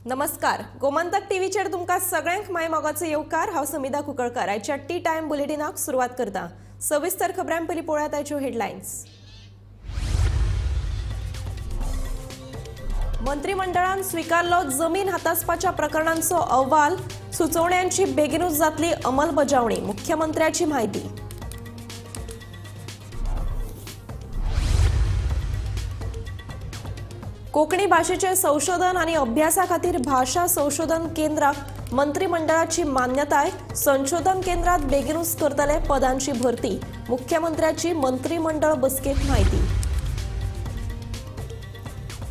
नमस्कार, गोमंतक टीव्हीचेर तुमकां सगळ्यांक माय मोगाचो येवकार. हांव समिधा कुंकळकर. आयच्या टी टायम बुलेटिनाक सुरवात करता. सविस्तर खबरां पयलीं पळोवया आयच्यो हेडलायन्स. मंत्रिमंडळान स्विकारलो जमीन हातासपाच्या प्रकरणांचो अहवाल. सुचोवण्यांची बेगीनूच जातली अंमलबजावणी, मुख्यमंत्र्याची म्हायती. कोंकणी भाशेचे संशोधन आनी अभ्यासा खातीर भाशा संशोधन केंद्राक मंत्रिमंडळाची मान्यताय. संशोधन केंद्रात बेगीनूच करतले पदांची भरती, मुख्यमंत्र्याची मंत्रिमंडळ बसकेत म्हायती.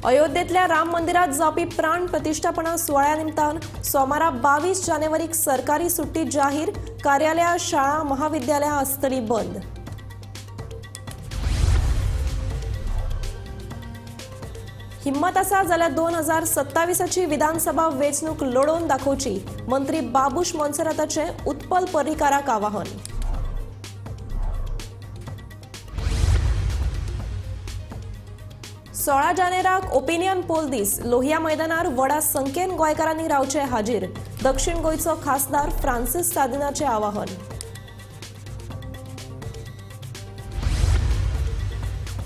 अयोध्येतल्या राम मंदिरात जावपी प्राण प्रतिष्ठापना सुवाळ्या निमतान सोमारा 22 जानेवारीक सरकारी सुट्टी जाहीर. कार्यालयां, शाळा, महाविद्यालयां आसतली बंद. हिम्मत आसा जाल्यार 2027ची विधानसभा वेंचणूक लढोवन दाखोवची, मंत्री बाबूश मोन्सेराताचें उत्पल पर्रीकाराक आवाहन. सोळा जानेराक ओपिनियन पोल दीस. लोहिया मैदानार व्हडा संख्येन गोंयकारांनी रावचे हाजीर. दक्षिण गोंयचो खासदार फ्रांसीस सादिनाचें आवाहन.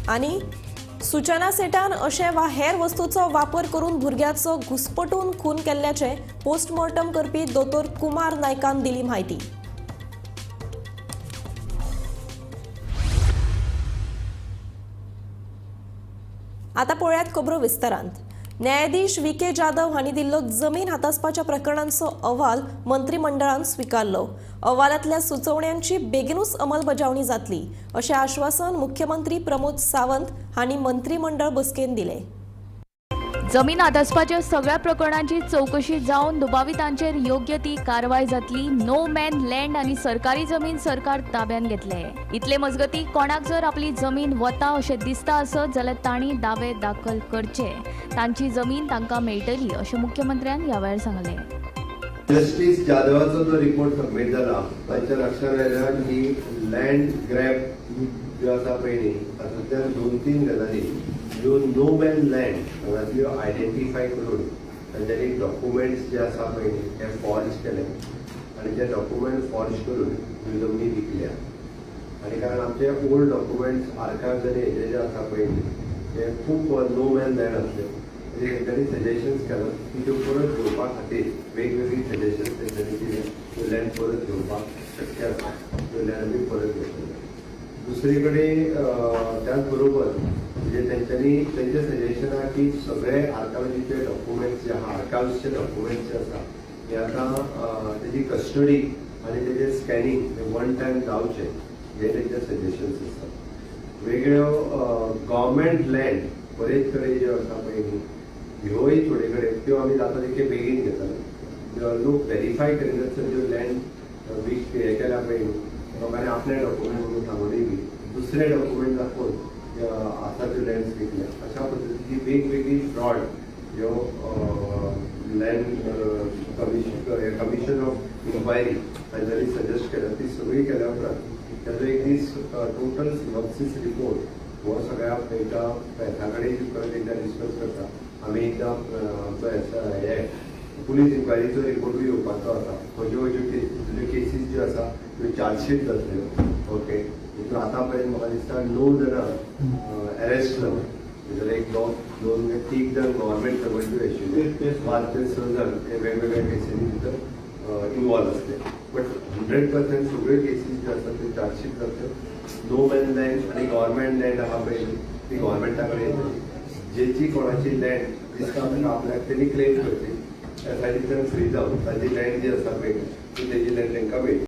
आनी सूचना सेठान अशें वा हेर वस्तूचो वापर करून भुरग्याचो घुस्पटून खून केल्ल्याचें पोस्टमॉर्टम करपी दोतोर कुमार नायकान दिली म्हायती. आतां पळयात खबरो विस्तारांत. न्यायाधीश व्ही के जाधव हांणी दिल्लो जमीन हातासपाच्या प्रकरणांचो अहवाल मंत्रिमंडळान स्विकारलो. अहवालांतल्या सुचोवण्यांची बेगीनूच अंमलबजावणी जातली अशें आश्वासन मुख्यमंत्री प्रमोद सावंत हांणी मंत्रिमंडळ बसकेन दिलें. जमीन हातासपाच्या सगळ्या प्रकरणांची चवकशी जावन दुबावितांचेर योग्य ती कारवाय जातली. नो मॅन लँड आनी सरकारी जमीन सरकार ताब्यात घेतले. इतले मजगती कोणाक जर आपली जमीन वता अशें दिसता आसत जाल्यार तांणी दावे दाखल करचे, तांची जमीन तांकां मेळटली अशें मुख्यमंत्र्यान ह्या वेळार सांगलें. जस्टीस जाधवाचो जो रिपोर्ट सबमीट जाला तांच्या लक्षात आयला की लँड ग्रॅब ज्यो आसा पळय न्ही तातूंतल्यान 2-3 गजाली ज्यो नो मॅन लँड हांगासल्यो आयडेंटिफाय करून तांच्यांनी डॉक्युमेंट्स जे आसा पळय न्ही ते फॉर्ज केले आनी ते डॉक्युमेंट फॉर्ज करून ह्यो जमनी विकल्या. आनी कारण आमचे ओल्ड डॉक्युमेंट्स आर्कायव्स आनी हेजे जे आसा पळय न्ही ते खूब नो मॅन लँड आसले. तेंच्यांनी सजेशन्स केला की त्यो परत घेवपा खातीर वेगवेगळी सजेशन्स तेंच्यांनी दिले. त्यो लँड परत घेवपाक शक्य आसा, त्यो लँड आमी परत घेतले. दुसरे कडेन त्याच बरोबर म्हणजे तेंच्यांनी तेंचें सजेशन आहा की सगळे आर्कायोलॉजीचे डॉक्युमेंट्स जे आहा, आर्कायव्सचे डॉक्युमेंट्स जे आसा हे आतां तेजी कस्टडी आनी तेजें स्कॅनिंग हे वन टायम जावचें, हे तेंचे सजेशन्स आसा. वेगळ्यो गव्हर्मेंट लँड बरेच कडेन ज्यो आसा पळय न्ही ह्योय थोडे कडेन त्यो आमी जाता तितके बेगीन घेतले. लोक व्हेरीफाय करिनासतना ज्यो लँड वीक हे केल्या पळय न्ही लोकांनी आपले डॉक्युमेंट म्हणून सांगूनय बी दुसरे डॉक्युमेंट दाखोवन आसा त्यो लँड्स विकल्या. अशा पद्दतीची वेगवेगळी फ्रॉड ह्यो लँड कमिशन ऑफ इन्क्वायरी तांच्यांनी सजेस्ट केल्या. ती सगळी केल्या उपरांत ताजो एक दीस टोटल सिनॉप्सीस रिपोर्ट हो सगळ्या एकदां पेसा कडेन परत एकदां डिस्कस करता. आमी एकदां आमचो हे पुलीस इन्क्वायरीचो रिपोर्टूय येवपाचो आसा. खंयच्यो खंयच्यो केसीस ज्यो आसा त्यो चार्जशीट जातल्यो. ओके, तितून आतां पर्यंत म्हाका दिसता 9 जाणां अरेस्ट जाले. भितर 1 2 3 जाण गव्हर्मेंट सर्वंटूय आशिल्ले, 5 ते 6 जाण हे वेगवेगळ्या केसींनी भितर इनवॉल्व आसले. बट 100% सगळ्यो केसीस ज्यो आसा त्यो चार्जशीट जातल्यो. नो मॅन लँड आनी गव्हर्मेंट लँड आहा पळय ती गव्हर्मेंटा कडेन येतली. जेची कोणाची लँड दिसता ताका आपल्याक तेणी क्लेम करची, त्या सायडींतल्यान फ्री जावन ताजी लँड जी आसा पळय ती तेजी लँड तांकां मेळटली.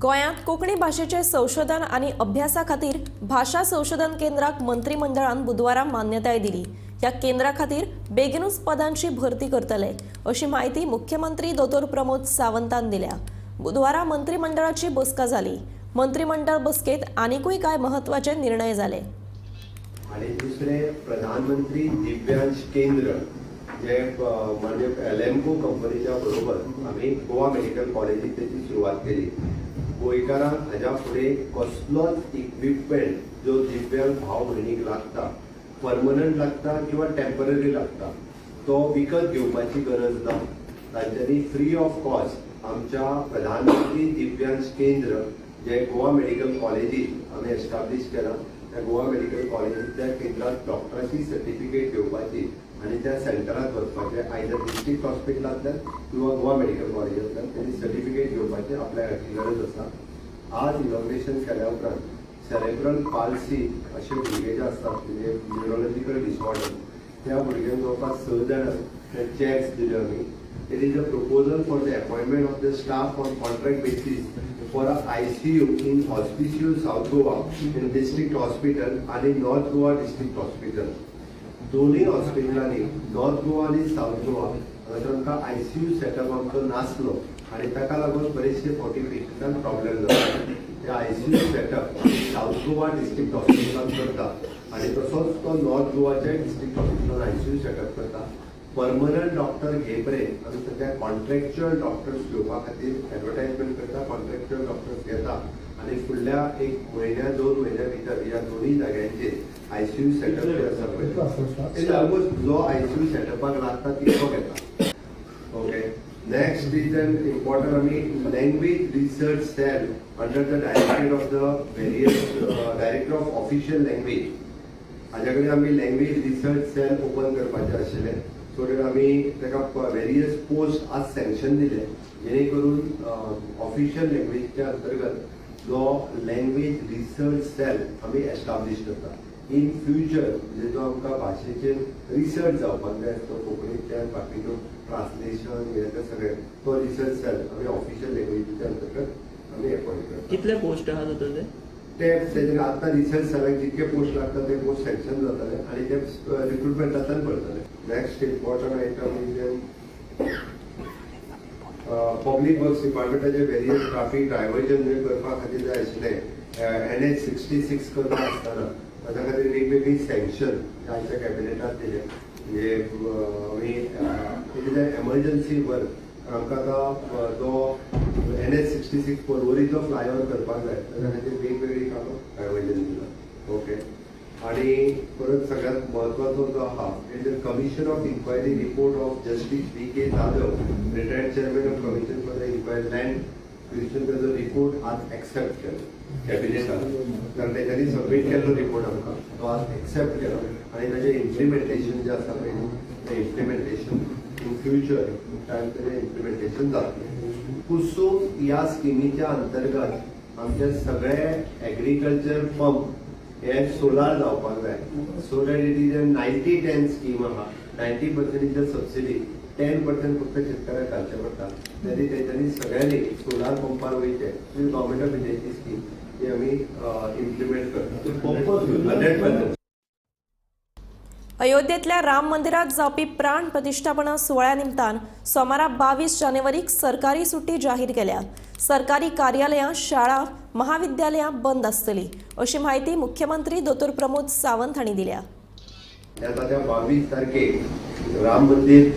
गोंयांत कोंकणी भाशेचें संशोधन आनी अभ्यासा खातीर भाशा संशोधन केंद्राक मंत्रिमंडळान बुधवारा मान्यताय दिली. ह्या केंद्रा खातीर बेगीनूच पदांची भरती करतले अशी म्हायती मुख्यमंत्री दोतोर प्रमोद सावंतान दिल्या. बुधवारा मंत्रिमंडळाची बसका जाली. मंत्रिमंडळ बसकेत आनिकूय कांय म्हत्वाचे निर्णय जाले. आनी दुसरें प्रधानमंत्री दिव्यांश केंद्र जे म्हणजे एलएमको कंपनीच्या बरोबर आमी गोवा मेडिकल कॉलेजीत तेची सुरवात केली. गोंयकारांक हाज्या फुडें कसलोच इक्विपमेंट जो दिव्यांग भाव भयणीक लागता, परमनंट लागता किंवा टेम्पररी लागता, तो विकत घेवपाची गरज ना. तांच्यांनी फ्री ऑफ कॉस्ट आमच्या प्रधानमंत्री दिव्यांश केंद्र जे गोवा मेडिकल कॉलेजीत आमी एस्टाब्लीश केलां, त्या गोवा मेडिकल कॉलेजींतल्या केंद्रात डॉक्टराची सर्टिफिकेट घेवपाची आनी त्या सेंटरात वचपाचें, आयदर डिस्ट्रिक्ट हॉस्पिटलांतल्यान किंवा गोवा मेडिकल कॉलेजींतल्यान तेणी सर्टिफिकेट घेवपाची आपल्याची गरज आसा. आज इनॉग्रेशन केल्या उपरांत सेरेब्रल पाल्सी अशे भुरगे जे आसतात, म्हणजे न्युरोलॉजिकल डिसऑर्डर, त्या भुरग्यांक जवळपास 6 जाणांक ते चॅक्स दिल्यो आमी. It is a proposal for the appointment of the staff on contract basis for a ICU in Hospicio South Goa in District Hospital आनी नॉर्थ गोवा डिस्ट्रिक्ट हॉस्पिटल. दोनूय हॉस्पिटलांनी, नॉर्थ गोवा आनी सावथ गोवा, हांगासर आमकां आयसीयू सेटअप आमचो नासलो आनी ताका लागून बरेचशे फावटी पेशंटांक प्रॉब्लेम जाता. ते ICU setup south Goa district हॉस्पिटलान करता आनी तसोच तो नॉर्थ गोवाच्या डिस्ट्रिक्ट हॉस्पिटलान आयसीयू सेटअप करता. परमनंट डॉक्टर घेयपर्यंत आमी सद्या कॉन्ट्रॅक्च्युअल डॉक्टर्स घेवपा खातीर एडवर्टायजमेंट करता, कॉन्ट्रॅक्च्युअल डॉक्टर्स घेता आनी फुडल्या एक म्हयन्या 2 म्हयन्या भितर ह्या दोनूय जाग्यांचेर आयसीयू सेटअप जे आसा पळय, it almost जो आयसीयू सेटअपाक लागता तितलो घेता. Okay, next is an important, आमी language research cell under the director of the various director of official language, हाज्या कडेन आमी लँग्वेज रिसर्च सेल ओपन करपाचें आशिल्लें. सो that आमी ताका वेरियस पोस्ट आज सँक्शन दिले, जेणे करून ऑफिशियल लँग्वेजच्या अंतर्गत जो लँग्वेज रिसर्च सेल आमी एस्टाब्लीश करता. इन फ्युचर म्हणजे जो आमकां भाशेचेर रिसर्च जावपाक जाय, तो कोंकणींतल्यान बाकीच्यो ट्रान्सलेशन हे ते सगळें, तो रिसर्च सेल आमी ऑफिशियल लँग्वेजीच्या अंतर्गत आमी एपॉयंट करता. कितले पोस्ट आहात जातले ते? ते तेजेर आतां रिसर्च सेलाक जितके पोस्ट लागता ते पोस्ट सँक्शन जातले आनी ते रिक्रुटमेंटांतल्यान भरतले. Next important item is public works डिपार्टमेंटाचे various traffic diversion जे करपा खातीर जाय आशिल्लें, एनएच 66 करता आसतना ताच्या खातीर वेगवेगळी सँक्शन आयच्या कॅबिनेटात दिले. म्हणजे आमी it is an emergency work. आमकां आतां जो एनएच 66 पर्वरीचो फ्लायओवर करपाक जाय, ताच्या खातीर वेगवेगळीं कामां डायवर्जन दिलां. ओके, आणि परत सगळ्यात महत्वाचो जो आहा, it is commission of inquiry report of Justice V K Jadhav, retired chairman of Commission for the Inquiry Land Acquisition, ताजो रिपोर्ट आज एक्सेप्ट केलो कॅबिनेटान. कारण तेच्यांनी सबमीट केल्लो रिपोर्ट आमकां, तो आज एक्सेप्ट केलो आनी ताजें इम्प्लिमेंटेशन जें आसा पळय न्ही, तें इम्प्लिमेंटेशन इन फ्युचर टायम तेजें इम्प्लिमेंटेशन जातलें. कुसूम ह्या स्किमीच्या अंतर्गत आमचे सगळे एग्रीकल्चर पंप हे सोलार जावपाक जाय, so that it is a 90-10 scheme आहा. 90% is the subsidy, 10% फक्त शेतकऱ्याक घालचें पडटा. तरी तेंच्यांनी सगळ्यांनी सोलार पंपार वयचें. गव्हर्मेंट ऑफ इंडियाची स्कीम ती आमी इम्प्लिमेंट करता 100%. अयोध्येतल्या राम मंदिरात जावपी प्राण प्रतिष्ठापना सुवाळ्या निमतान सोमारा 22 जानेवारीक सरकारी सुट्टी जाहीर केल्या. सरकारी कार्यालयां, शाळा, महाविद्यालयां बंद आसतली अशी म्हायती मुख्यमंत्री दोतोर प्रमोद सावंत हांणी दिल्या. आता 22 तारखेक राम मंदिर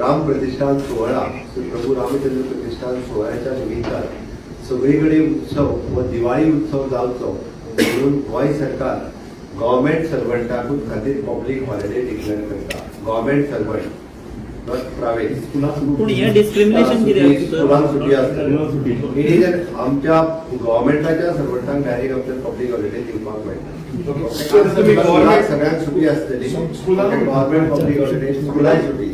राम प्रतिष्ठान सोहळा, श्री प्रभू रामचंद्र प्रतिष्ठान सोहळ्याच्या निमित्तान सगळीकडे उत्सव व दिवाळी उत्सव जावचो म्हणून गोंय सरकार गव्हर्मेंट सर्वंटाकूच खातीर पब्लीक हॉलिडे डिक्लेअर करता. Government servant, not private. पूण हें डिस्क्रिमिनेशन कित्याक? स्कुलांक सुटी आसतली. It is आमच्या गव्हर्मेंटाच्या सर्वंटांक डायरेक्ट आमच्या पब्लीक हॉलिडे दिवपाक मेळटा. स्कुलाक सगळ्यांक सुटी आसतली, गव्हर्मेंट पब्लीक हॉलिडे, स्कुलाय सुटी.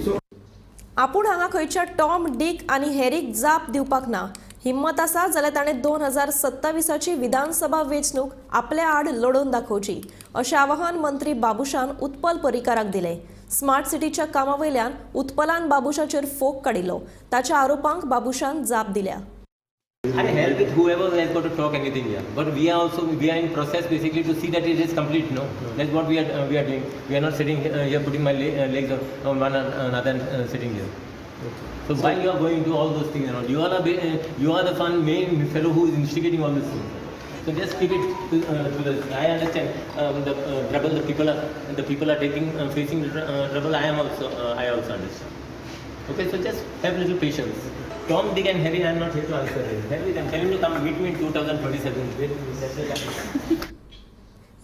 आपूण हांगा खंयच्या टॉम, डीक आनी हॅरीक जाप दिवपाक ना. हिम्मत आसा जाल्यार ताणें 2027ची विधानसभा वेंचणूक आपल्या आड लडोवन दाखोवची, अशें आवाहन मंत्री बाबुशान उत्पल पर्रीकाराक दिलें. स्मार्ट सिटीच्या कामा वयल्यान उत्पलान बाबुशाचेर फोग काडिल्लो. ताच्या आरोपांक बाबुशान जाप दिल्या. अरे, hell with whoever has got to talk anything here. But we are also, we are in process basically to see that it is complete. No, that's what we are doing. We are not sitting here putting my legs on one another and sitting here. So why you are going into all those things and all? You are the fun main fellow who is instigating all these things. So just keep it to the. I understand the trouble the people are taking facing the trouble. I am also I also understand. Okay, so just have little patience. Tom, Dick and Harry, I am not here to answer him. Harry, then tell him to come meet me in 2027. That's the time.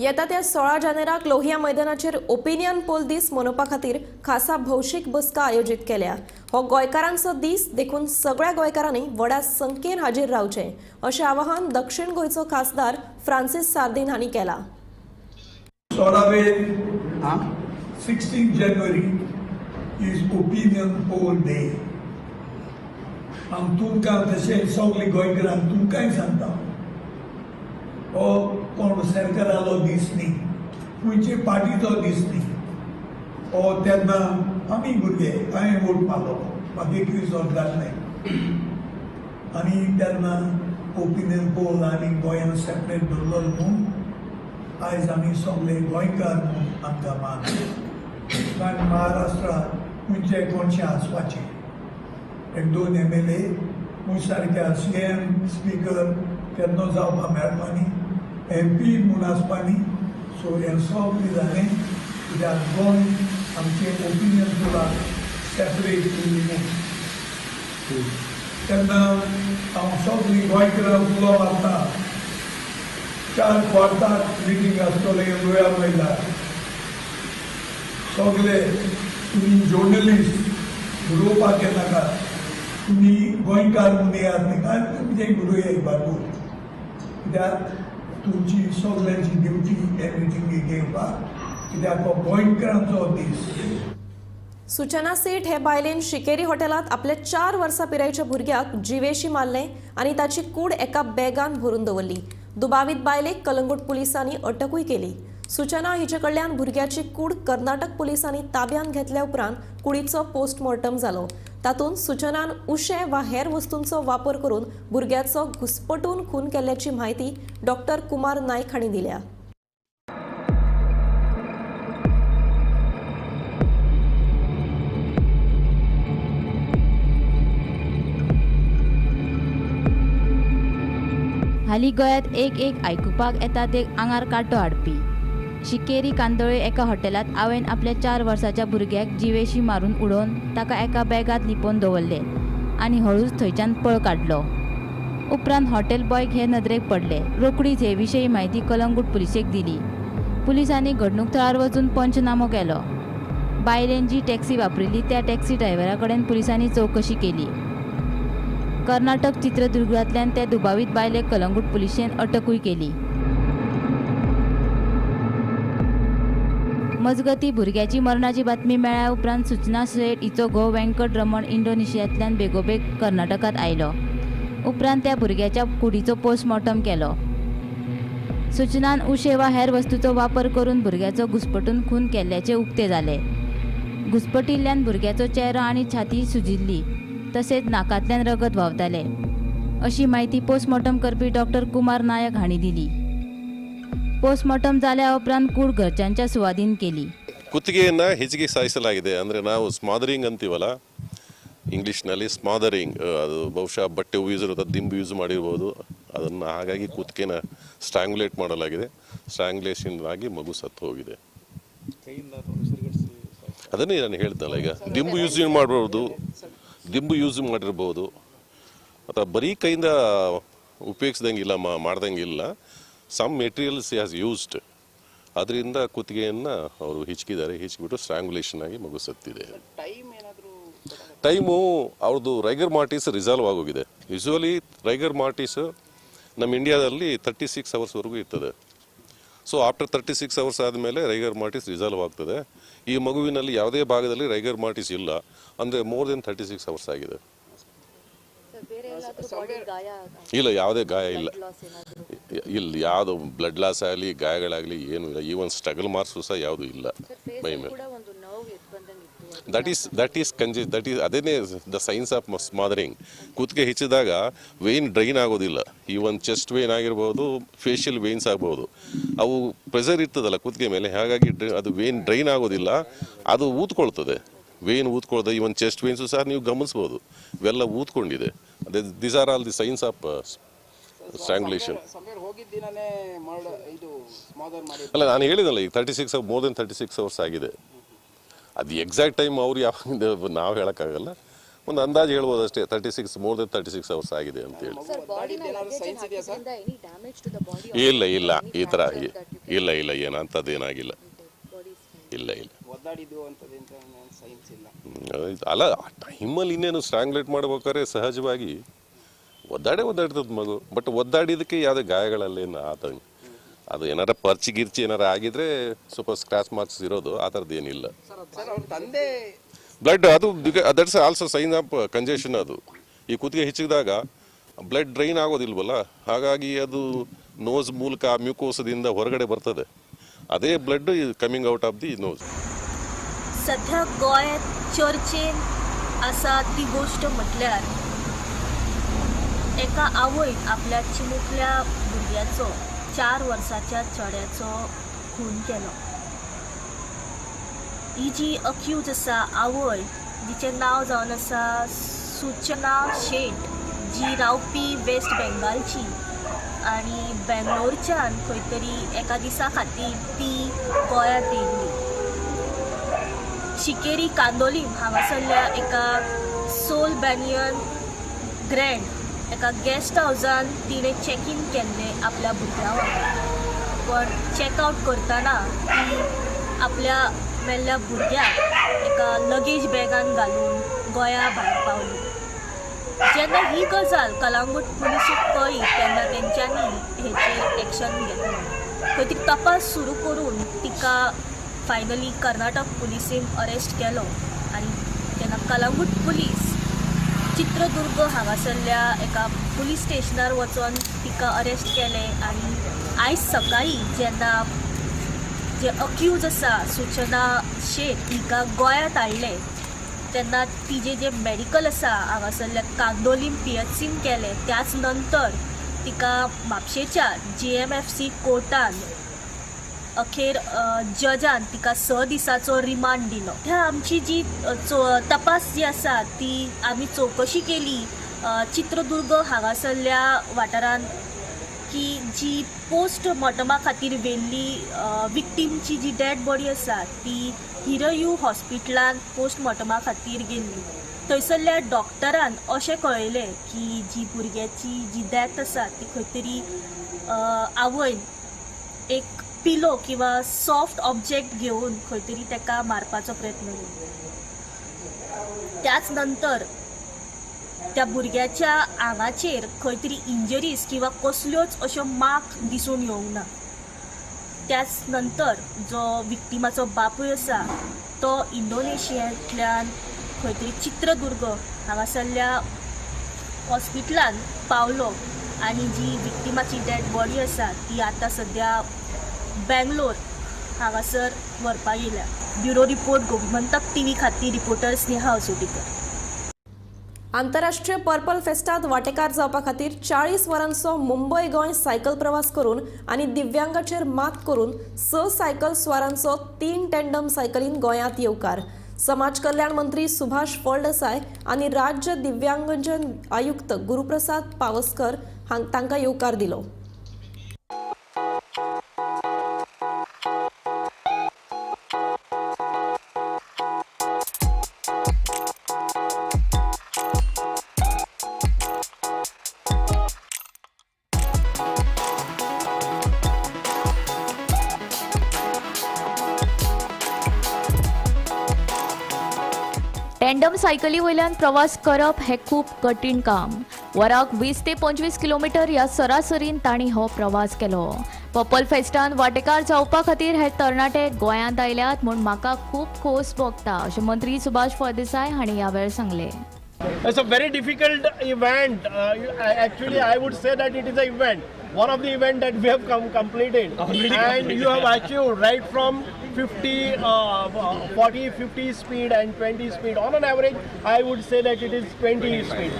येता त्या 16 जानेराक लोहिया मैदानाचेर opinion poll दीस मनोवपा खातीर खासा भौशीक बसका आयोजीत केल्या. हो गोंयकारांचो दीस देखून सगळ्या गोंयकारांनी व्हडा संख्येन हाजीर रावचें अशें आवाहन दक्षिण गोंयचो खासदार फ्रांसीस सार्दिन हांणी केलां. 16 January is opinion poll day. हांव तुमकां तशें सगळे गोंयकारांक तुमकांय सांगता, हो कोण सरकारालो दीस न्ही, खंयचे पार्टीचो दीस न्ही. हो तेन्ना आमी भुरगे हांवें वोट मारलो, म्हाका 21 वर्स जाल्लें आनी तेन्ना ओपिनियन पोल आनी गोंयान सेपरेट दवरलो म्हूण आयज आमी सगळे गोंयकार म्हूण आमकां मान. कारण महाराष्ट्रात खंयचे कोणशे आसपाचे एक 2 MLA म्हूण सारक्या CM speaker केन्ना जावपाक मेळपा न्ही, MP म्हूण आसपा न्ही. सो हें सगळें जालें कित्याक गोंय आमचें ओपिनियन पोलाक सेपरेट उरली म्हूण. तेन्ना हांव सगळीं गोंयकारांक उलो मारता, 4 क्वार्टाक मिटींग आसतलें लोया मैदान. सगळे तुमी जर्नलिस्ट उलोवपाक येनाका, तुमी गोंयकार म्हूण येयात न्ही, आनी तुमचें उलोवया भरपूर, कित्याक तुमची सगळ्यांची ड्युटी हे मिटिंगेक येवपाक, कित्याक हो गोंयकारांचो दीस. सूचना सेठ हे बायलेन शिकेरी हॉटेलांत आपल्या 4 वर्सां पिरायेच्या भुरग्याक जिवेशी मारलें आनी ताची कूड एका बॅगान भरून दवरली. दुबावीत बायलेक कलंगूट पुलिसांनी अटकूय केली. सूचना हिचे कडल्यान भुरग्याची कूड कर्नाटक पुलिसांनी ताब्यांत घेतल्या उपरांत कुडीचो पोस्टमॉर्टम जालो. तातूंत सूचनान उशें वा हेर वस्तूंचो वापर करून भुरग्याचो घुस्पटून खून केल्ल्याची म्हायती डॉक्टर कुमार नायक हांणी दिल्या. हालीं गोंयांत एक एक आयकुपाक येता ते आंगार कांटो हाडपी. शिकेरी कांदोळे एका हॉटेलांत आवयन आपल्या 4 वर्साच्या भुरग्याक जिवेशी मारून उडोवन ताका एका बॅगांत लिपोवन दवरलें आनी हळूच थंयच्यान पळ काडलो. उपरांत हॉटेल बॉयक हे नदरेक पडले. रोखडीच हे विशीं म्हायती कलंगूट पुलिसेक दिली. पुलिसांनी घडणूक थळार वचून पंचनामो केलो. बायलेन जी टॅक्सी वापरिल्ली त्या टॅक्सी ड्रायव्हरा कडेन पुलिसांनी चवकशी केली. कर्नाटक चित्रदुर्गांतल्यान त्या दुबावीत बायलेक कलंगूट पुलिशेन अटकूय केली. मजगती भुरग्याची मरणाची बातमी मेळ्ळ्या उपरांत सूचना सेठ हिचो घोव व्यंकट रमण इंडोनेशियांतल्यान बेगोबेग कर्नाटकांत आयलो. उपरांत त्या भुरग्याच्या कुडीचो पोस्टमॉर्टम केलो. सूचनान उशें वा हेर वस्तूचो वापर करून भुरग्याचो घुस्पटून खून केल्ल्याचें उक्तें जालें. घुस्पटिल्ल्यान भुरग्याचो चेहरो आनी छाती सुजिल्ली, तसेच नाकांतल्यान रगत व्हांवतालें, अशी म्हायती पोस्टमॉर्टम करपी डॉक्टर कुमार नायक हांणी दिली. पोस्टमॉर्टम जाल्या उपरांत कूड घरच्यांच्या सुवादीन केली. ಕುತ್ತಿಗೆಯನ್ನು ಹೆಚ್ಚಿಗೆ ಸಾಯಿಸಲಾಗಿದೆ. ಅಂದರೆ ನಾವು ಸ್ಮಾದರಿಂಗ್ ಅಂತೀವಲ್ಲ ಇಂಗ್ಲೀಷ್ನಲ್ಲಿ, ಸ್ಮಾದರಿಂಗ್ ಅದು ಬಹುಶಃ ಬಟ್ಟೆ ಯೂಸ್ ಇರುತ್ತೆ, ದಿಂಬು ಯೂಸ್ ಮಾಡಿರ್ಬೋದು ಅದನ್ನು. ಹಾಗಾಗಿ ಕುತ್ತಿಗೆನ ಸ್ಟ್ರಾಂಗ್ಯುಲೇಟ್ ಮಾಡಲಾಗಿದೆ. ಸ್ಟ್ರಾಂಗ್ಯುಲೇಷನ್ ಆಗಿ ಮಗು ಸತ್ತು ಹೋಗಿದೆ. ಅದನ್ನೇ ನಾನು ಹೇಳ್ತಲ್ಲ, ಈಗ ದಿಂಬು ಯೂಸ್ ಮಾಡ್ಬೋದು, ದಿಂಬು ಯೂಸ್ ಮಾಡಿರ್ಬೋದು, ಅಥವಾ ಬರೀ ಕೈಯಿಂದ ಉಪಯೋಗಿಸ್ದಂಗಿಲ್ಲ, ಮಾಡ್ದಂಗಿಲ್ಲ. ಸಮ್ ಮೆಟೀರಿಯಲ್ಸ್ ಹ್ಯಾಸ್ ಯೂಸ್ಡ್, ಅದರಿಂದ ಕುತ್ತಿಗೆಯನ್ನು ಅವರು ಹಿಚ್ಕಿದ್ದಾರೆ. ಹಿಚ್ಕಿಬಿಟ್ಟು ಸ್ಟ್ರಾಂಗ್ಯುಲೇಷನ್ ಆಗಿ ಮಗು ಸತ್ತಿದೆ. ಟೈಮು ಅವ್ರದ್ದು ರೈಗರ್ ಮಾರ್ಟಿಸ್ ರಿಸಾಲ್ವ್ ಆಗೋಗಿದೆ. ಯೂಶ್ವಲಿ ರೈಗರ್ ಮಾರ್ಟಿಸ್ ನಮ್ಮ ಇಂಡಿಯಾದಲ್ಲಿ 36 ಅವರ್ಸ್ವರೆಗೂ ಇರ್ತದೆ. ಸೊ ಆಫ್ಟರ್ 36 ಅವರ್ಸ್ ಆದಮೇಲೆ ರೈಗರ್ ಮಾರ್ಟಿಸ್ ರಿಸಾಲ್ವ್ ಆಗ್ತದೆ. ಈ ಮಗುವಿನಲ್ಲಿ ಯಾವುದೇ ಭಾಗದಲ್ಲಿ ರೈಗರ್ ಮಾರ್ಟಿಸ್ ಇಲ್ಲ, ಅಂದರೆ ಮೋರ್ ದೆನ್ 36 ಅವರ್ಸ್ ಆಗಿದೆ. ಇಲ್ಲ, ಯಾವುದೇ ಗಾಯ ಇಲ್ಲ, ಇಲ್ಲ ಯಾವುದು ಬ್ಲಡ್ ಲಾಸ್ ಆಗಲಿ ಗಾಯಗಳಾಗಲಿ ಏನೂ ಇಲ್ಲ. ಈವನ್ ಸ್ಟ್ರಗಲ್ ಮಾರ್ಕ್ಸು ಸಹ ಯಾವುದೂ ಇಲ್ಲ ಮೈ ಮೇಲೆ. That is that is ಕಂಜೆ that is ಅದೇನೇ the science of smothering. ಕುತ್ತಿಗೆ ಹೆಚ್ಚಿದಾಗ ವೇನ್ ಡ್ರೈನ್ ಆಗೋದಿಲ್ಲ. ಈವನ್ ಚೆಸ್ಟ್ ವೇನ್ ಆಗಿರ್ಬೋದು, ಫೇಶಿಯಲ್ ವೇನ್ಸ್ ಆಗ್ಬೋದು, ಅವು ಪ್ರೆಷರ್ ಇರ್ತದಲ್ಲ ಕುತ್ತಿಗೆ ಮೇಲೆ, ಹಾಗಾಗಿ ಅದು ವೇನ್ ಡ್ರೈನ್ ಆಗೋದಿಲ್ಲ, ಅದು ಊದ್ಕೊಳ್ತದೆ. ವೇನ್ ಊದ್ಕೊಳ್ತದೆ. ಈವನ್ ಚೆಸ್ಟ್ ವೇನ್ಸು ಸಹ ನೀವು ಗಮನಿಸ್ಬೋದು, ಇವೆಲ್ಲ ಊದ್ಕೊಂಡಿದೆ. ಅದೇ these are all the signs of strangulation. ಅಲ್ಲ, ನಾನು ಹೇಳಿದಲ್ಲ ಈಗ 36 ಮೋರ್ ದೆನ್ 36 ಅವರ್ಸ್ ಆಗಿದೆ. ಅದು ಎಕ್ಸಾಕ್ಟ್ ಟೈಮ್ ಅವ್ರು ಯಾವಾಗ ನಾವು ಹೇಳೋಕ್ಕಾಗಲ್ಲ. ಒಂದು ಅಂದಾಜು ಹೇಳ್ಬೋದು ಅಷ್ಟೇ, 36 ಮೋರ್ ದೆನ್ 36 ಅವರ್ಸ್ ಆಗಿದೆ ಅಂತೇಳಿ. ಇಲ್ಲ ಇಲ್ಲ, ಈ ಥರ ಇಲ್ಲ ಇಲ್ಲ, ಏನು ಅಂಥದ್ದೇನಾಗಿಲ್ಲ, ಇಲ್ಲ ಇಲ್ಲ. ಅಲ್ಲ, ಆ ಟೈಮಲ್ಲಿ ಇನ್ನೇನು ಸ್ಟ್ರಾಂಗ್ಲೇಟ್ ಮಾಡ್ಬೇಕಾದ್ರೆ ಸಹಜವಾಗಿ ಒದ್ದಾಡ್ತದ ಮಗು. ಬಟ್ ಒದ್ದಾಡಿದ್ದಕ್ಕೆ ಯಾವುದೇ ಗಾಯಗಳಲ್ಲೇನು ಆತಂಕ, ಅದು ಏನಾರ ಪರ್ಚಿ ಗಿರ್ಚಿ ಏನಾರ ಆಗಿದ್ರೆ ಸ್ವಲ್ಪ ಸ್ಕ್ರಾಚ್ ಮಾರ್ಕ್ಸ್ ಇರೋದು, ಆ ಥರದ್ದು ಏನಿಲ್ಲ. ಬ್ಲಡ್ ಅದು that's also sign of congestion. ಅದು ಈ ಕುತ್ತಿಗೆ ಹೆಚ್ಚಿದಾಗ ಬ್ಲಡ್ ಡ್ರೈನ್ ಆಗೋದಿಲ್ವಲ್ಲ, ಹಾಗಾಗಿ ಅದು ನೋಸ್ ಮೂಲಕ ಮ್ಯೂಕೋಸದಿಂದ ಹೊರಗಡೆ ಬರ್ತದೆ. ಅದೇ blood coming out of the nose. सध्या गोंयांत चर्चेन आसा ती गोश्ट म्हटल्यार एका आवयन आपल्या चिमुकल्या भुरग्याचो 4 वर्सांच्या चेड्याचो खून केलो. ही जी अक्यूज आसा आवय, जिचें नांव जावन आसा सूचना शेट, जी रावपी वेस्ट बेंगालची आनी बेंगलोरच्यान खंय तरी एका दिसा खातीर ती गोंयांत येयल्ली. शिकेरी कांदोलीम हांगासरल्या एका सोल बॅनियन ग्रँड एका गेस्ट हावजान तिणें चॅक इन केल्लें आपल्या भुरग्या वांगडा. पण चॅकआवट करतना ती आपल्या मेल्ल्या भुरग्याक एका लगेज बॅगान घालून गोंया भायर पावली. जेन्ना ही गजाल कलांगूट पुलिसेक कळ्ळी तेन्ना तेंच्यांनी हेचेर एक्शन घेतलें. खंय तरी तपास सुरू करून तिका फायनली कर्नाटक पुलिसेन अरेस्ट केलो आनी तेन्ना कलांगूट पुलीस चित्रदुर्ग हांगासरल्या एका पुलीस स्टेशनार वचोन तिका अरेस्ट केलें. आनी आयज सकाळीं जेन्ना जे अक्यूज आसा सूचना शेट हिका गोंयांत हाडलें तेन्ना तिजें जें मेडिकल आसा हांगासरल्या कांदोलीम PHCन केलें. त्याच नंतर तिका म्हापशेच्या GMFC कोर्टान अखेर जजान तिका 6 दिसाचो रिमांड दिलो. ह्या आमची जी तपास जी आसा ती आमी चवकशी केली चित्रदुर्ग हांगासरल्या वाठारांत की जी पोस्टमॉर्टमा खातीर व्हेल्ली विक्टीमची जी डेड बॉडी आसा ती हिरयू हॉस्पिटलान पोस्टमॉर्टमा खातीर गेल्ली. थंयसरल्या डॉक्टरान अशें कळयलें की जी भुरग्याची जी डेथ आसा ती खंय तरी आवयन एक पिलो किंवा सॉफ्ट ऑब्जेक्ट घेवन खंय तरी ताका मारपाचो प्रयत्न केलो. त्याच नंतर त्या भुरग्याच्या आंगाचेर खंय तरी इंजरीज किंवा कसल्योच अश्यो मार्क दिसून येवंक ना. त्याच नंतर जो विक्टिमाचो बापूय आसा तो इंडोनेशियांतल्यान खंय तरी चित्रदुर्ग हांगासरल्या हॉस्पिटलान पावलो आनी जी विक्टिमाची डेड बॉडी आसा ती आतां सद्या बेंगलोर हांगासर व्हरपाक येयल्या. ब्युरो रिपोर्ट, गोमंतक टीव्ही खातीर रिपोर्टर स्नेहा असोटीकर. आंतरराष्ट्रीय पर्पल फेस्टात वाटेकार जावपा खातीर 40 वरांचो मुंबय गोंय सायकल प्रवास करून आनी दिव्यांगाचेर मात करून 6 सायकल स्वारांचो 3 टँडम सायकलीन गोंयांत येवकार. समाज कल्याण मंत्री सुभाष फळदेसाय आनी राज्य दिव्यांगजन आयुक्त गुरुप्रसाद पावसकर तांकां येवकार दिलो. टँडम सायकली वयल्यान प्रवास करप हें खूब कठीण काम. वराक 20 ते 25 किलोमिटर ह्या सरासरीन तांणी हो प्रवास केलो. पर्पल फेस्टान वाटेकार जावपा खातीर हे तरणाटे गोंयांत आयल्यात म्हूण म्हाका खूब खोस भोगता अशें मंत्री सुभाष फळदेसाय हांणी ह्या वेळार सांगलें. It's a very difficult event. Actually, I would say that it is an event. One of the event that we have completed. And you have achieved right from 40, 50 speed and 20 speed. On an average, I would say that it is 20 speed,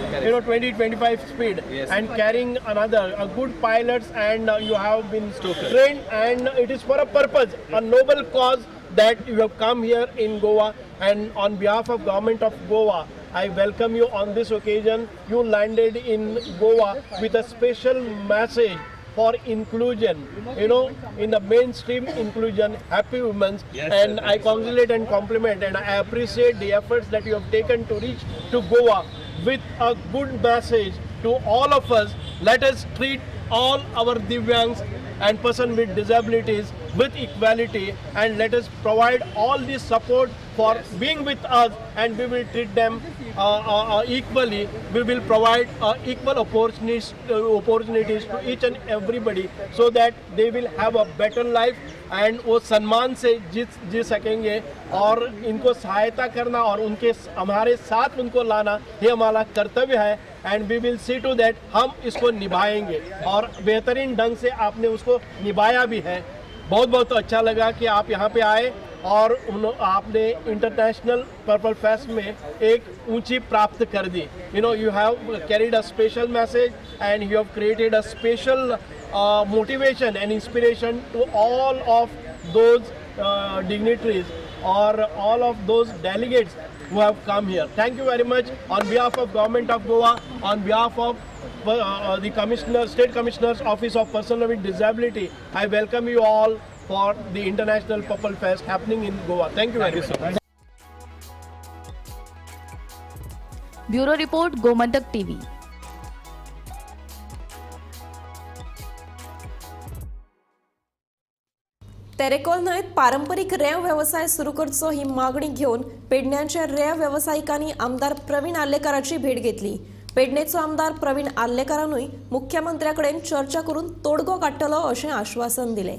20, 25 speed. Yes. And carrying another, a good pilots, and you have been trained, and it is for a purpose, a noble cause that you have come here in Goa, and on behalf of government of Goa, I welcome you on this occasion. You landed in Goa with a special message for inclusion, you know, in the mainstream inclusion, happy women's. Yes, and sir. I congratulate and compliment and I appreciate the efforts that you have taken to reach to Goa with a good message to all of us. Let us treat all our Divyangs and person with disabilities with equality, and let us provide all the support for being with us, and we will treat them equally. We will provide equal opportunities to each and everybody, so that they will have a better life and वो सम्मान से जी सकेंगे। और इनको सहायता करना और उनके हमारे साथ उनको लाना ये हमारा कर्तव्य है। And we will see to that हम इसको निभाएंगे, और बेहतरीन ढंग से आपने उसको निभाया भी है। बहुत बहुत अच्छा लगा कि आप यहाँ पे आए और आपने इंटरनेशनल पर्पल फेस्ट में एक ऊंची प्राप्त कर दी। You know, you have carried a special message and you have created a special motivation and inspiration to all of those dignitaries Aur all of those delegates who have come here. Thank you very much on behalf of Government of Goa, on behalf of the Commissioner, State Commissioner's Office of Persons with Disability, I welcome you all for the International Purple Fest happening in Goa. Thank you very much. Bureau Report, Gomantak TV. Terekhol न्हंयत पारंपरीक रेंव वेवसाय सुरू करचो ही मागणी घेवन पेडण्याच्या रेंव वेवसायिकांनी आमदार प्रवीण आर्लेकाराची भेट घेतली। पेडणेचो आमदार प्रवीण आर्लेकारानूय मुख्यमंत्र्या कडेन चर्चा करून तोडगो काडटलो अशें आश्वासन दिलें।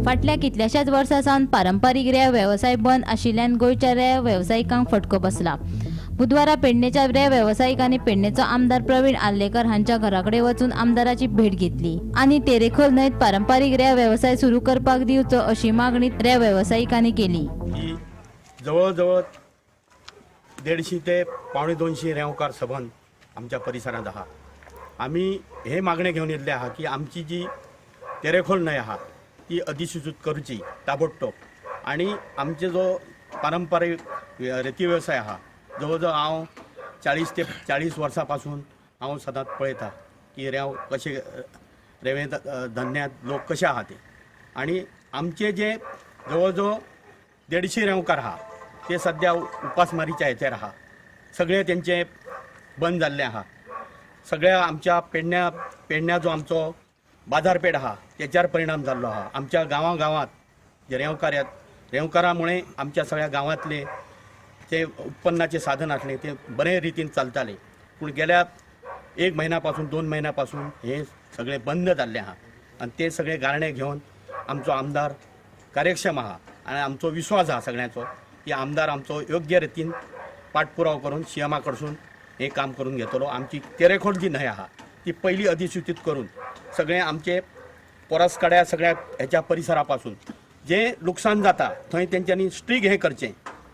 फाटल्या कितल्याशाच वर्सां सावन पारंपरीक रेंव वेवसाय बंद आशिल्ल्यान गोंयच्या रेंव वेवसायिकांक फटको बसला। बुधवारा पेडणेच्या रेंव वेवसायिकांनी पेडणेचो आमदार प्रवीण आर्लेकर हांच्या घरा कडेन वचून आमदाराची भेट घेतली आनी तेरेखोल न्हंयत पारंपरीक रेंव वेवसाय सुरू करपाक दिवचो अशी मागणी रेंव वेवसायिकांनी केली। जवळजवळ 150 ते 175 रेंवकार सबंद आमच्या परिसरांत आहा। आमी हे मागणे घेवन येयल्ले आहा की आमची जी तेरेखोल न्हंय आहा ती अधिसूचित करची ताबडतोब, आनी आमचे जो पारंपरीक रेती वेवसाय आहा जवळ जवळ हांव 40 ते 40 वर्सां पासून हांव सदांच पळयता की रेंव कशें रेंवे धंद्यांत लोक कशे आहा ते, आनी आमचे जे जवळ जवळ 150 रेंवकार आहा ते सद्या उपासमारीच्या हेचेर आहा। सगळे तेंचे बंद जाल्ले आहा। सगळ्या आमच्या पेडण्या जो आमचो बाजारपेठ आहा तेच्यार परिणाम जाल्लो आहा। आमच्या गांवां गांवांत जे रेंवकारा मुळे आमच्या सगळ्या गांवांतले ते उत्पन्नाचे साधन आसले ते बरे रितीन चलताले, पूण गेल्या 1 म्हयन्या पासून 2 म्हयन्या पासून हे सगळे बंद जाल्ले आहा। आनी ते सगळे गारणे घेवन आमचो आमदार कार्यक्षम आहा आनी आमचो विश्वास आहा सगळ्यांचो की आमदार आमचो योग्य रितीन पाठपुराव करून सीएमा कडसून हें काम करून घेतलो। आमची तेरेखोल जी न्हंय आहा ती पयली अधिसूचित करून सगळे आमचे पोरसकड्या सगळ्या हेच्या परिसरा पासून जे लुकसाण जाता थंय तेंच्यांनी स्ट्रीक हें करचें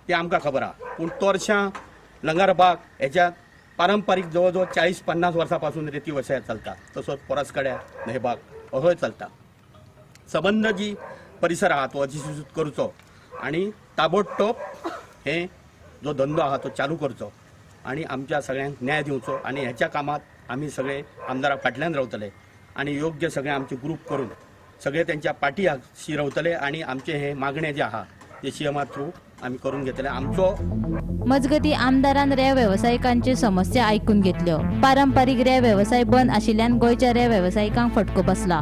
तें आमकां खबर आहा। पूण तोरशां लंगरबाग हेच्या पारंपरीक जवळ जवळ 40-50 वर्सां पासून रेती वेवसाय चलता, तसोच पोरसकड्या न्हंयबाग असोय चलता। सबंद जी परिसर आहा तो अधिसूचित करचो आनी ताबडतोब हे जो धंदो आहा तो चालू करचो आनी आमच्या सगळ्यांक न्याय दिवचो। आनी हेच्या कामांत आमी सगळे आमदारा फाटल्यान रावतले आनी योग्य सगळे आमचे ग्रूप करून सगळे तेंच्या पाठीशी रावतले आनी आमचे हे मागणे जे आहा ते सीएमा थ्रू आमी करून घेतले। आमचो मजगती आमदारान रेंव वेवसायिकांच्यो समस्या आयकून घेतल्यो। पारंपरीक रेंव वेवसाय बंद आशिल्ल्यान गोंयच्या रेंव वेवसायिकांक फटको बसला,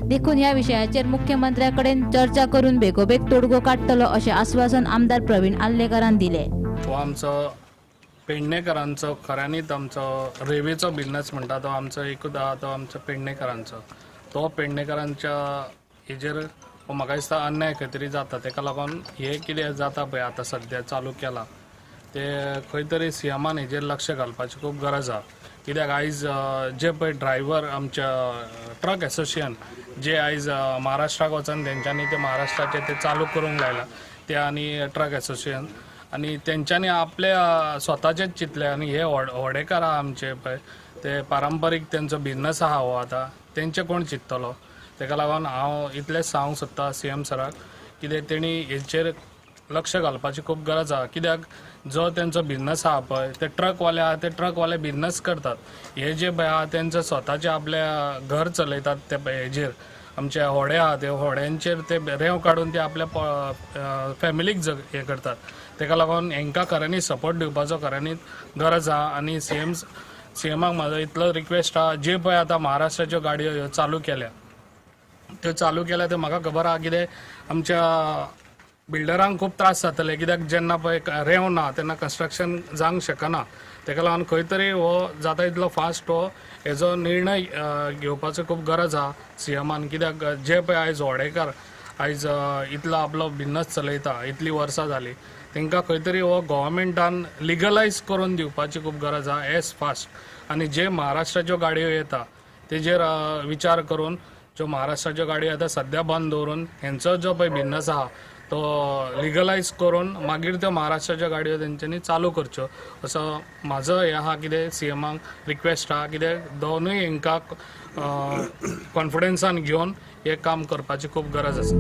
देखून ह्या विशयाचेर मुख्यमंत्र्या कडेन चर्चा करून बेगोबेग तोडगो काडटलो अशें आश्वासन आमदार प्रवीण आर्लेकारान दिलें। हो आमचो पेडणेकरांचो खऱ्यांनीच आमचो रेंवेचो बिजनस म्हणटा तो आमचो एकूच आहा तो आमचो पेडणेकरांचो, तो पेडणेकरांच्या हेजेर म्हाका दिसता अन्याय खंय तरी जाता। तेका लागून हें कितें जाता पळय आतां सद्या चालू केलां ते खंय तरी सीएमान हेजेर लक्ष घालपाची खूब गरज आहा। कित्याक आयज जे पळय ड्रायव्हर आमच्या ट्रक एसोसिएशन जे आयज महाराष्ट्राक वचून तेंच्यांनी ते महाराष्ट्राचे ते चालू करूंक लायला ते आनी ट्रक एसोसिएशन आनी तेंच्यांनी आपले स्वताचेच चिंतले आनी हे होडेकार आहा आमचे पळय ते पारंपरीक तेंचो बिजनस आहा हो आतां तेंचे कोण चिंततलो। तेका लागून हांव इतलेंच सांगूंक सोदता सीएम सराक कितें तेणी हेचेर लक्ष घालपाची खूब गरज आहा. कित्याक जो तेंचो बिजनस आहा पळय, ते ट्रकवाले आहा, ते ट्रकवाले बिजनस करतात. हे जे पळय आहा तेंचो स्वताचे आपल्या घर चलयतात, ते हेजेर आमचे होडे आहा ते होड्यांचेर ते रेंव काडून ते आपल्या फॅमिलीक जग हे करतात. तेका लागून हेंकां खऱ्यांनी सपोर्ट दिवपाचो खऱ्यांनीच गरज आहा. आनी सीएमाक म्हाजो इतलो रिक्वेस्ट आहा, जे पळय आतां महाराष्ट्राच्यो गाडयो ह्यो चालू केल्या, त्यो चालू केल्या त्यो म्हाका खबर आहा कितें आमच्या बिल्डरांक खूब त्रास जातले. कित्याक जेन्ना पळय रेंव ना तेन्ना कन्स्ट्रक्शन जावंक शकना. तेका लागून खंय तरी हो जाता इतलो फास्ट हो हेजो निर्णय घेवपाचो खूब गरज आहा सीएमान. कित्याक जे पळय आयज होडेकार आयज इतलो आपलो बिजनस चलयता, इतलीं वर्सां जालीं, तांकां खंय तरी हो गोवोरमेंटान लिगलायज करून दिवपाची खूब गरज आहा एज फास्ट. आनी जे महाराष्ट्राच्यो गाडयो येता तेजेर विचार करून ज्यो महाराष्ट्राच्यो गाडयो येता सद्या बंद दवरून हेंचो जो पळय बिजनस आहा तो लिगलायज करून मागीर त्यो महाराष्ट्राच्यो गाडयो तेंच्यांनी चालू करच्यो, असो म्हाजो हें आहा कितें सीएमाक रिक्वेस्ट आहा. कित्याक दोनूय हेंकां कॉन्फिडन्सान घेवन हें काम करपाची खूब गरज आसा.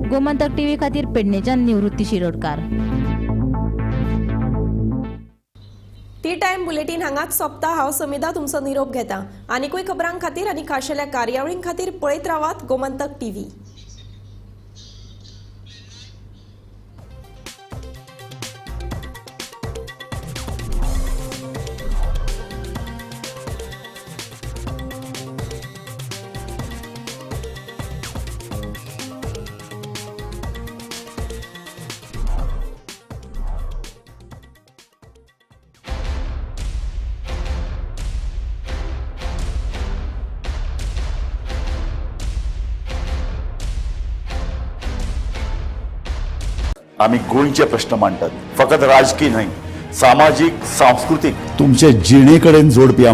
गोमंतक टीव्ही खातीर पेडणेच्यान निवृत्ती शिरोडकार. टी टायम बुलेटीन हांगाच सोंपता. हांव समिधा तुमचो निरोप घेता. आनीकूय खबरां खातीर आनी खाशेल्या कार्यावळीं खातीर पळयत रावात गोमंतक टीव्ही. आमी गोंयचे प्रश्न मांडटात, फकत राजकीय न्हय, सामाजीक, सांस्कृतीक, तुमचे जिणे कडेन जोडपी.